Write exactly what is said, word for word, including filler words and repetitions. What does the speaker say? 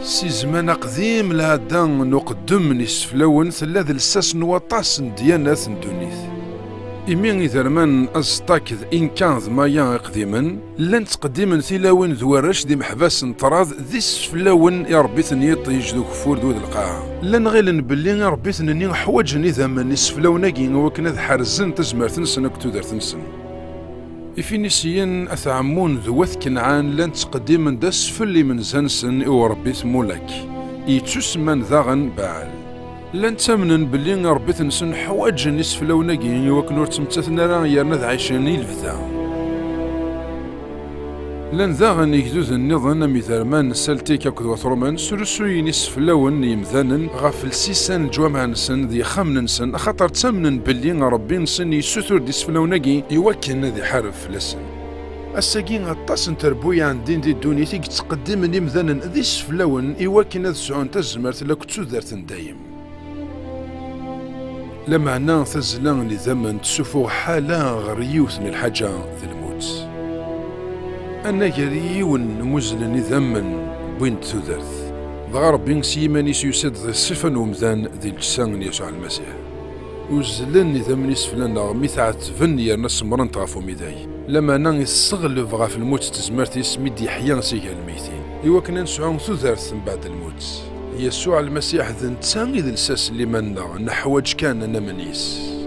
Si zzman aqdim, lɛadda n uqeddem n yiseflawen tella d lsas n waṭas n ddyanat n ddunit. Imi iderman Azṭak d Inka d Maya iqdimen, llan ttqeddimen tilawin d warrac d imeḥbas n ṭṭrad d iseflawen i Ṛebbi-ten-yiṭij d ugeffur d wid lqaɛa. Llan ɣilen belli iṛebbiten-nni ḥwaǧen idammen iseflawen-agi i wakken ad ḥerzen tazmert-nsen akked tudert-nsen. Ifinisiyen, At Ɛemmun d Wat Kenɛan llan ttqeddimen-d asfel imenza-nsen i uṛebbit Mulak, yettusemman daɣen Baɛal. Llan ttamnen belli iṛebbiten-nsen ḥwaǧen iseflawen-agi i wakken ur ttmettaten ara yerna ad ɛicen i lebda. Llan daɣen igduden nniḍen am iderman n Saltik akked Wat Ṛuman srusuyen iseflawen n yimdanen ɣef lsisan n leǧwameɛ-nsen d yixxamen-nsen, axaṭer ttamnen belli Ṛebbi-nsen yessutur-d iseflawen-agi i wakken ad iḥareb fell-asen. Ass-agi, aṭas n trebbuyaɛ n ddin di ddunit i yettqeddimen imdanen d iseflawen i wakken ad sɛun tazmert lakked tudert n dayem. Lameɛna tazzla n idammen tessufuɣ ḥala ɣer yiwet n lḥaǧa, d lmut. Anagar yiwen n uzlen idammen wwin-d tudert. Dɣa Ṛebbi s yiman-is yusa-d di ṣṣifa n umdan di llebsa n Yasuɛ Lmasiḥ. Uzzlen idammen iseflan-nneɣ mi tɛettben yerna semmren-t ɣef umidag. Lameɛna isseɣleb ɣef lmut d tezmert-is mi d-yeḥya si gar lmeytin, i wakken ad nesɛu tudert mbeɛd lmut. Yasuɛ Lmasiḥ d netta i d lsas n liman-nneɣ, neḥwaǧ kan ad namen yis.